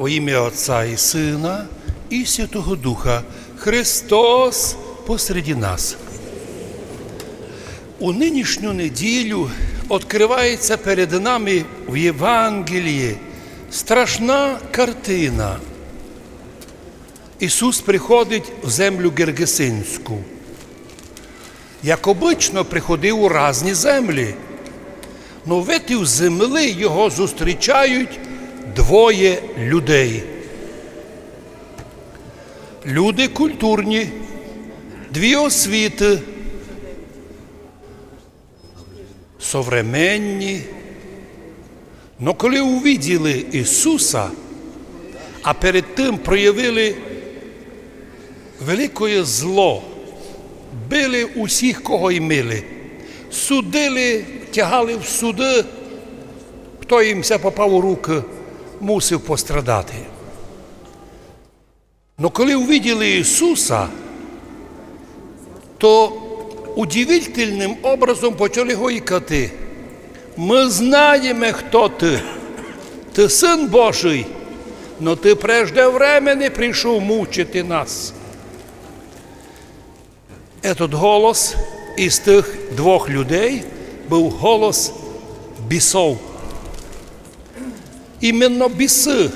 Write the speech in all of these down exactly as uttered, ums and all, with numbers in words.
Во имя Отца и Сына и Святого Духа. Христос посреди нас. У нынішню неділю відкрывається перед нами в Євангелії страшна картина. Ісус приходить в землю Гергесинську. Як обычно, приходив у разні землі. Но в этій землі його зустрічають двоє людей. Люди культурні, дві освіты, современні. Но коли увиділи Ісуса, а перед тым проявили великоє зло, били усіх, кого имили, судили, тягали в суды, хто їм ся попав у рукы, мусив пострадати. Но коли увиділи Ісуса, то удивительным образом почали гойкати: «Мы знаєме, хто ты. Ты Сын Божий, но ты преждевременно пришов мучити нас». Этот голос из тых двох людей быв голос бісов. Именно бісы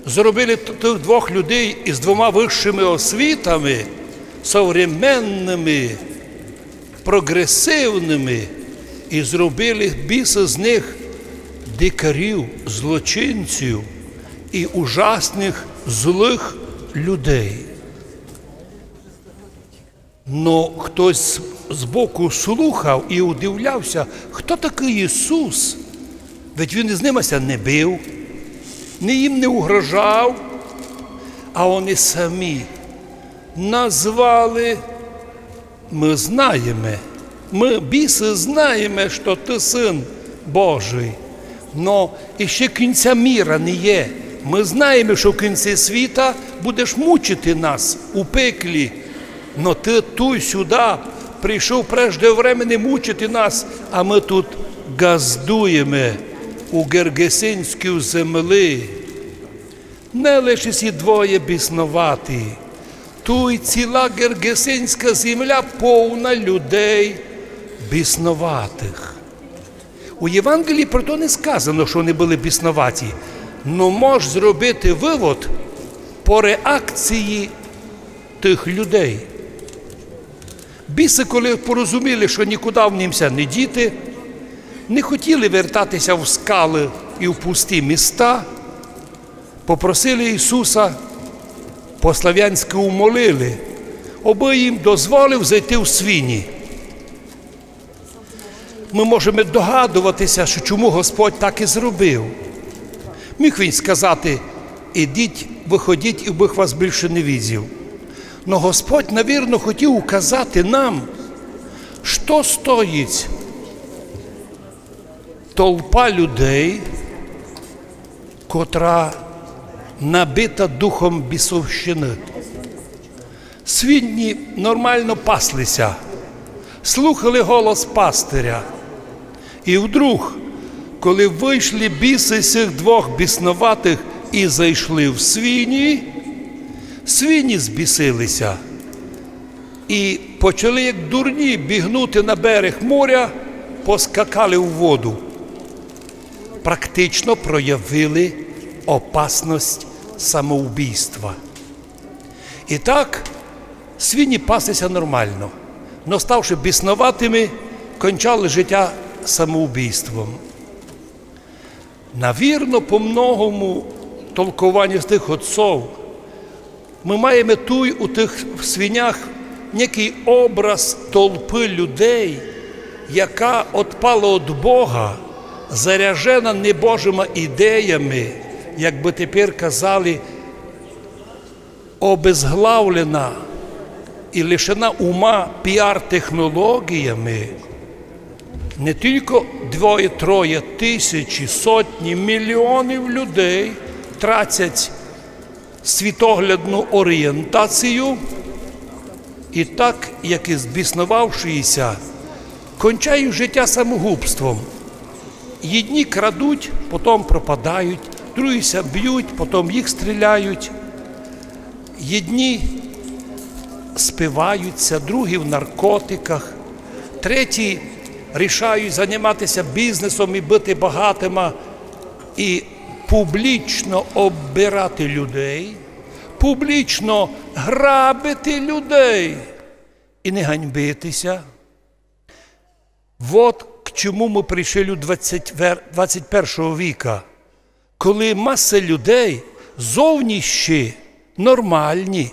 зробили т-, тых двох людей из двома высшыми освітами, современными, прогресивными, и зробили бісы з них дикарів, злочинців и ужасных злых людей. Но хтось з-, збоку слухав и удивлявся, хто такый Ісус? Ведь він из нима ся не бив, ні їм не угрожав, а они самі назвали: «Мы знаєме, мы, бісы, знаєме, што ты Сын Божий». Но іщи кінця міра не є. Мы знаєме, што в кінці світа будеш мучити нас у пеклі. Но ты туй сюда пришов преждевременно мучити нас, а мы тут ґаздуєме у Гергесинській землі. Не лише сі двоє бісноваті. Туй ціла Гергесинська земля повна людей бісноватых. У Євангелії про то не сказано, што они были бісноваті, но мож зробити вывод по реакції тых людей. Бісы, коли порозуміли, што нікуды в ним ся не діти, не хотіли вертати ся в скалы и в пусті міста, попросили Ісуса, по-славянськы умолили, обы їм дозволив зайти в свині. Мы можеме догадовати ся, што чому Господь так и зробив. Міг він сказати: «Ідіть, выходіть, и бых вас більше не видів». Но Господь, навірно, хотів указати нам, што стоїть толпа людей, котра набита духом бісовщины. Свині нормално пасли ся, слухали голос пастыря. И вдруг, коли вышли бісы з сих двох бісноватых и зайшли в свині, свині збісили ся и почали, як дурні, бігнути на берег моря, поскакали у воду. Практично проявили опасность самоубийства. И так, свині пасли ся нормално, но, ставши бісноватыми, кончали житя самоубийством. Навірно, по многому толкованю з тых отцов, мы маєме туй у тых свинях некый образ толпы людей, яка отпала од Бога, заряжена небожыма ідеями, як бы тепер казали, обезглавлена и лишена ума піар-технолоґіями. Не тілько двоє-троє тисячі, сотні, міліонів людей тратять світоглядну орієнтацію и так, як и збісновавши ся, кончають житя самогубством. Єдні крадуть, потом пропадають, Другі ся бють, потім їх стріляють. Єдні спивають ся, другі в наркотиках, треті рішають займати ся бізнесом і быти багатыма, і публічно оббирати людей, публічно грабити людей і не ганьбити ся. Вот к чому мы пришли у двадцять вер-, двадцять першого віка, коли маса людей зовні ще нормальні.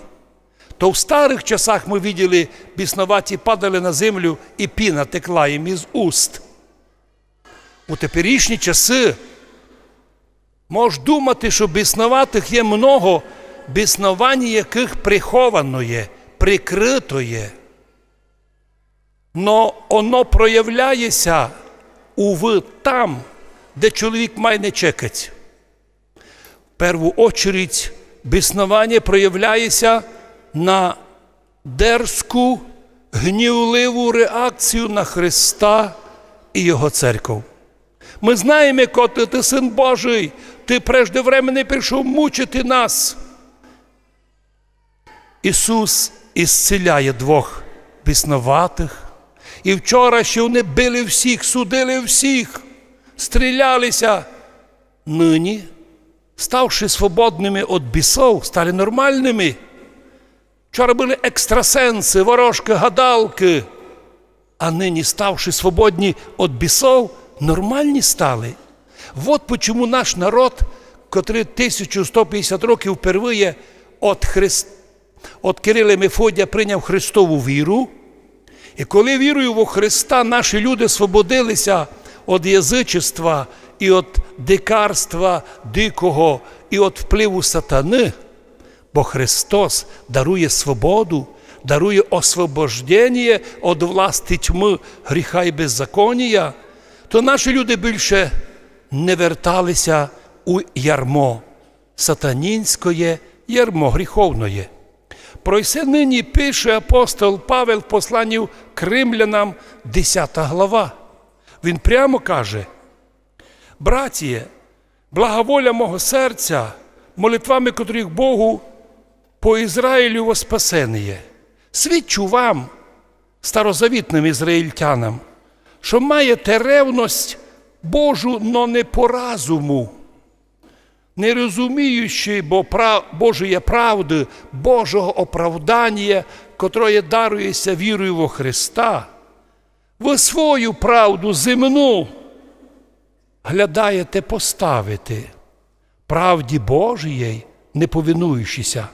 То в старых часах мы виділи, бісноваті падали на землю і піна текла їм із уст. У теперішні часы мож думати, што бісноватых є много, біснованіє якых прихованоє, прикрытоє. Но оно проявляє ся, увы, там, де чоловік май не чекать. В перву очередь, біснованіє проявляє ся на дерзку, гнівливу реакцію на Христа і Його церков. Мы знаєме, коли ты, ты Сын Божий, ты преждевременно пришов мучити нас. Ісус ісціляє двох бісноватых. І вчора ще вони били всіх, судили всіх, стріляли ся. Нині, ставши свободными од бісов, стали нормальными. Вчора были екстрасенсы, ворожкы, гадалкы. А нині, ставши свободні од бісов, нормальні стали. Вот почему наш народ, котрый тисячу сто пятдесят років впервые од Хрис-, од Кирила і Мефодія прийняв Христову віру, і коли вірою во Христа наші люди свободили ся од язычества і од дикарства дикого і од впливу сатаны, бо Христос дарує свободу, дарує освобожденіє од власти тьмы, гріха і беззаконія, то наші люди більше не вертали ся у ярмо сатанінськоє, ярмо гріховноє. Про се нині пише апостол Павел в посланню к Римлянам, десята глава. Він прямо каже: Братіє, благоволя мого серця, молитвами котрых Богу по Ізраїлю во спасеніє. Свідчу вам, старозавітным ізраїльтянам, што маєте ревность Божу, но не по разуму, не розуміючи, бо пра-, Божої правды, Божого оправданія, котроє дарує ся вірою во Христа, вы свою правду земну глядаєте поставити правді Божієй не повинуючи ся.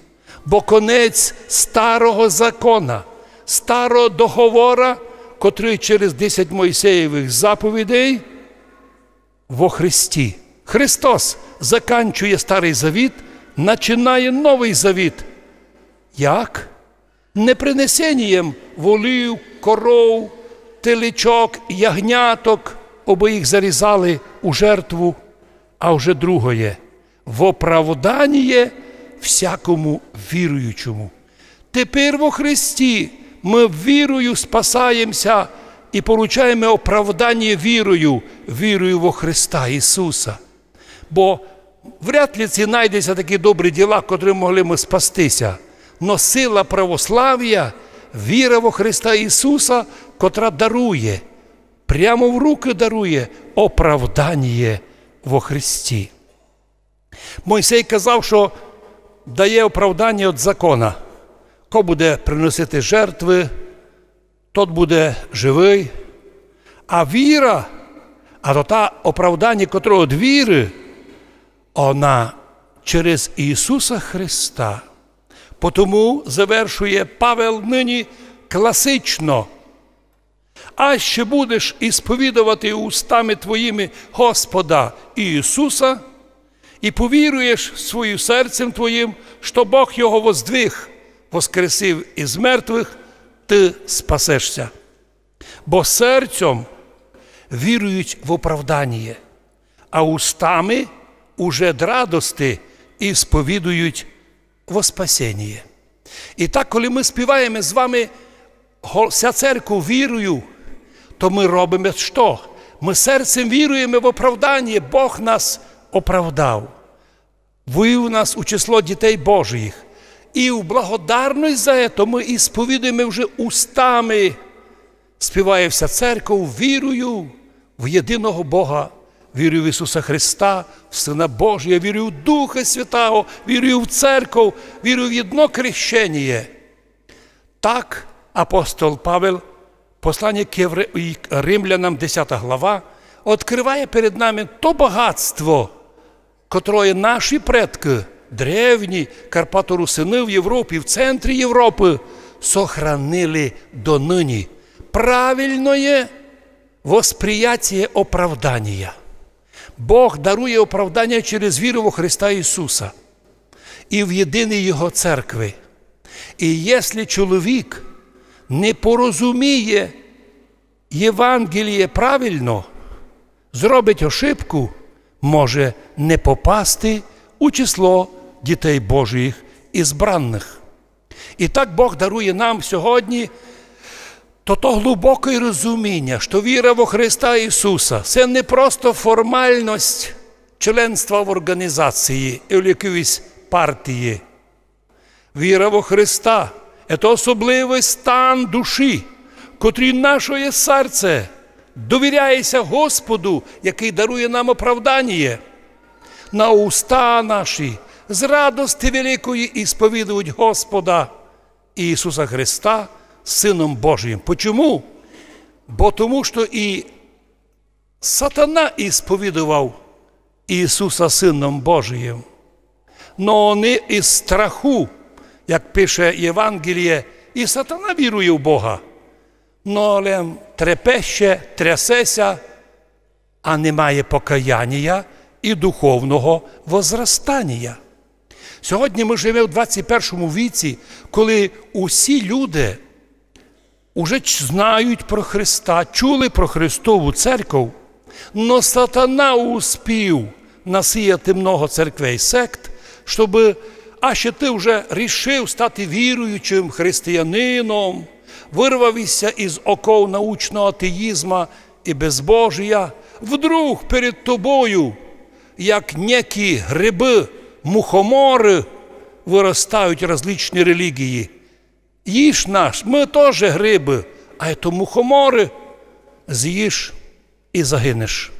Бо конець старого закона, старого договора, котрый через десять Мойсеєвых заповідей, во Христі. Христос заканчує Старый Завіт, начинає Новый Завіт. Як? Не принесенієм волів, коров, теличок, ягняток, обы їх зарізали у жертву, а вже другоє, в оправданіє всякому віруючому. Тепер во Христі мы вірою спасаєм ся і получаєме оправданіє вірою, вірою во Христа Ісуса. Бо вряд ли ци найде ся такі добрі діла, котры могли мы спасти ся. Но сила православія, віра во Христа Ісуса, котра дарує, прямо в рукы дарує оправданіє во Христі. Мойсей казав, што дає оправданіє од закона. Ко буде приносити жертвы, тот буде живый. А віра, а то та оправданіє, котре од віры, она через Ісуса Христа. Потому завершує Павел нині класично: «Аще будеш ісповідовати устами твоїми Господа Ісуса, і повіруєш своїм серцем твоїм, што Бог його воздвиг, воскресив із мертвых, ты спасешся». Бо серцем вірують в оправданіє, а устами уже д радости ісповідують во спасеніє. І так, коли мы співаєме з вами го-, ся церкву вірою, то мы робиме што? Мы серцем віруєме в оправданіє, Бог нас оправдав. ввів нас у число дітей Божих. І в благодарность за это мы ісповідуєме вже устами, співає вся церков: вірую в єдиного Бога, вірую в Ісуса Христа, в Сына Божия, вірую в Духа Святого, вірую в церков, вірую в єдно крещеніє. Так апостол Павел, посланя к євре-, і к римлянам, десята глава, открыває перед нами то богатство, котроє наші предкы, древні карпаторусины в Європі, в центрі Європы, сохранили доныні. Правильноє восприятіє оправданія. Бог дарує оправданія через віру во Христа Ісуса і в єдиній Його церкви. І якщо чоловік не порозуміє Євангеліє правильно, зробить ошибку, може не попасти у число дітей Божих, избранных. І так Бог дарує нам сьогодні то, то глубоке розуміння, што віра во Христа Ісуса — се не просто формальность членства в організації і в якоїсь партії. Віра во Христа — це особливый стан душі, котрій наше серце довіряє ся Господу, якый дарує нам оправданіє. На уста наші з радости великої ісповідують Господа Ісуса Христа Сыном Божиим. Почему? Бо тому, што і сатана ісповідовав Ісуса Сыном Божиим. Но не из страху, як пише Євангеліє, і сатана вірує в Бога, но лем трепеще, трясе ся, а не має покаянія і духовного возрастанія. Сьогодні мы живеме в двадцять першому віці, коли усі люди уже ч-, знають про Христа, чули про Христову церков, но сатана успів насіяти много церквей, сект, щобы, а ще ты вже рішив стати віруючим християнином, вырвав ся из оков научного атеїзма і безбожія, вдруг перед тобою, як некі грибы, мухоморы, выростають различні релігії. Їж наш, мы тоже грибы, а ето мухоморы, з'їж і загинеш.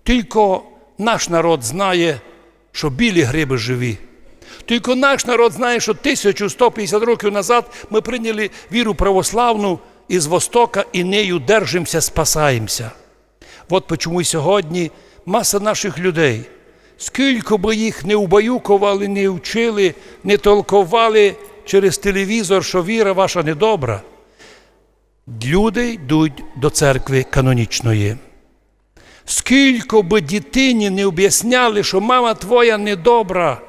Тілько наш народ знає, што білі грибы живі. Тілько наш народ знає, што тисячу сто пятдесят років назад мы прийняли віру православну из Востока і нею держимся, спасаємся. Вот почему й сьогодні маса наших людей, скілько бы їх не убаюковали, не вчили, не толковали через телевізор, што віра ваша недобра, люди йдуть до церкви канонічної. Скілько бы дітині не обясняли, што мама твоя недобра,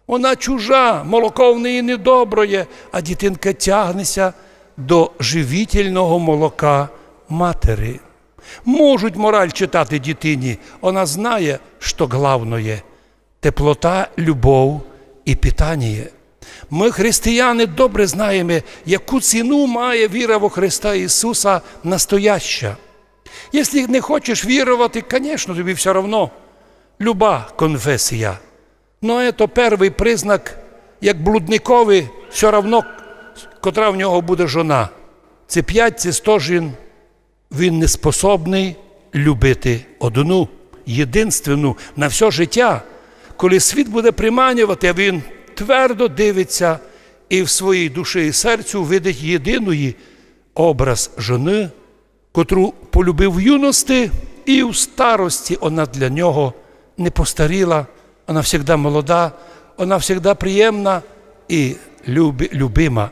она чужа, молоко в неї недоброє, а дітинка тягне ся до живительного молока матери. Можуть мораль читати дітині, она знає, што главноє — теплота, любов і питаніє. Мы, християни, добре знаєме, яку ціну має віра во Христа Ісуса настояща. Якщо не хочеш віровати, конечно, тобі всьо равно люба конфесія. Но ето первый признак, як блудникови всьо равно, котра в нього буде жона. Ци пять, ци сто жін, він не способный любити одну, єдинственну на всьо життя. Коли світ буде приманювати, а він твердо дивить ся і в своїй душі і серцю видить єдиної образ жоны, котру полюбив в юности, і в старости она для нього не постаріла, она всегда молода, она всегда приємна і люби-, любима.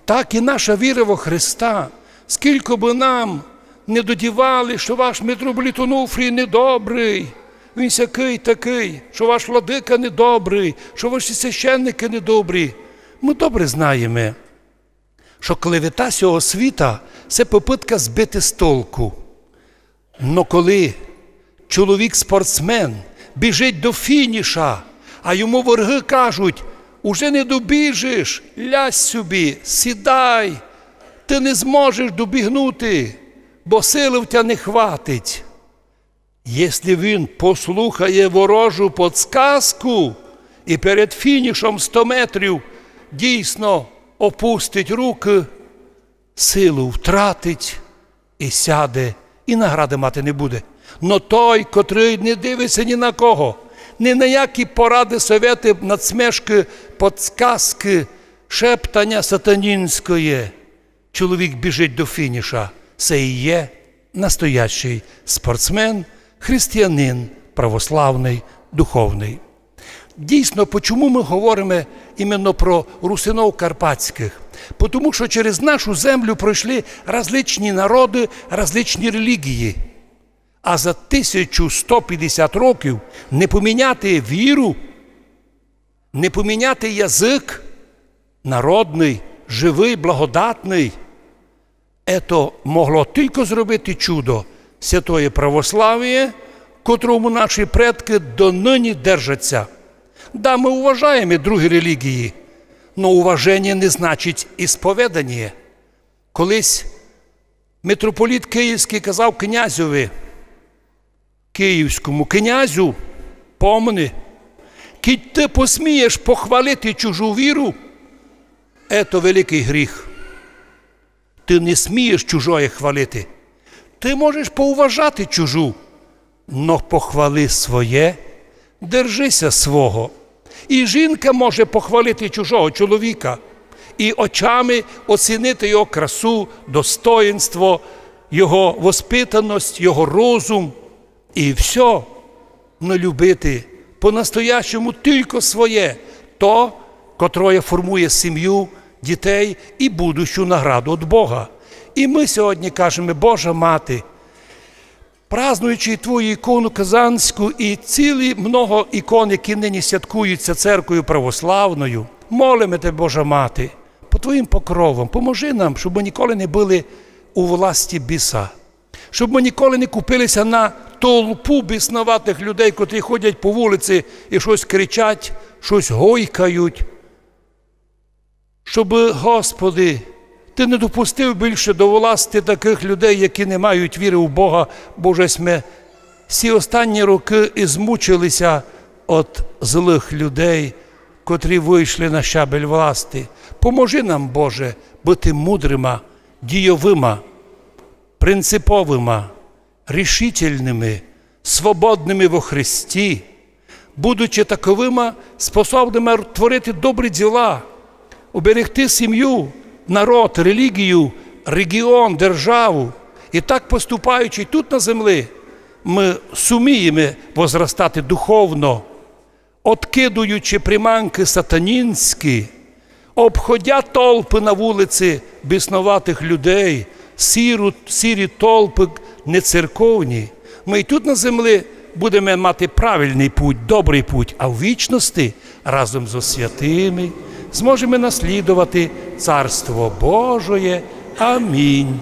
Так і наша віра во Христа. Скілько бы нам не додівали, што ваш митрополит Онуфрій недобрый, він сякый-такый, што ваш владика недобрый, што ваші священники недобрі. Мы добре знаєме, што клевета сього світа — се попытка збити з толку. Но коли чоловік-спортсмен біжить до фініша, а йому ворогы кажуть: «Уже не добіжиш, лязь собі, сідай, ты не зможеш добігнути, бо силы в тя не хватить». Єсли він послухає ворожу подсказку і перед фінішом сто метрів дійсно опустить рукы, силу втратить і сяде, і награды мати не буде. Но той, котрый не дивить ся ні на кого, ні на які порады, советы, надсмешкы, подсказкы, шептаня сатанінськоє, чоловік біжить до фініша. Се і є настоящий спортсмен, християнин православный, духовный. Дійсно, почому мы говориме іменно про русинов карпатськых? Потому што через нашу землю пройшли различні народы, различні релігії. А за тисячу сто пятдесят років не поміняти віру, не поміняти язык народный, живый, благодатный, ето могло тілько зробити чудо святоє православіє, котрому наші предкы доныні держать ся. Да, мы уважаєме другі релігії, но уваженіє не значить і споведаніє. Колись митрополіт Київськый казав князьови, київському князю: «Помни, кідь ты посмієш похвалити чужу віру, ето великый гріх. Ты не смієш чужоє хвалити. Ты можеш поуважати чужу, но похвали своє, держи ся свого». І жінка може похвалити чужого чоловіка і очами оцінити його красу, достоїнство, його воспитаность, його розум. І всьо, но любити по-настоящому тілько своє, то, котроє формує сім'ю, дітей і будущу награду од Бога. І мы сьогодні кажеме: «Божа Мати, празднуючи Твою ікону Казанську і цілі много ікон, які нині святкуються церквою православною, молиме Тебе, Божа Мати, по Твоїм покровам, поможи нам, щоб мы ніколи не были у власті біса, щоб мы ніколи не купили ся на толпу бісноватых людей, котрі ходять по вулиці і штось кричать, штось гойкають. Щоб, Господи, Ты не допустив більше до власти такых людей, які не мають віры у Бога, бо вже сьме всі останні рокы ізмучили ся од злых людей, котрі вышли на щабель власти. Поможи нам, Боже, быти мудрыма, дійовыма, принциповыма, рішительными, свободными во Христі, будучи таковыма, способными творити добрі діла, уберегти сім'ю, народ, релігію, регіон, державу. І так поступаючи тут на землі, мы сумієме возрастати духовно, откидуючи приманкы сатанінські, обходя толпы на вулиці бісноватых людей, сіру-, сірі толпы нецерковні. Мы і тут на землі будеме мати правильный путь, добрый путь, а в вічности разом зо святыми зможеме наслідовати Царство Божоє. Амінь.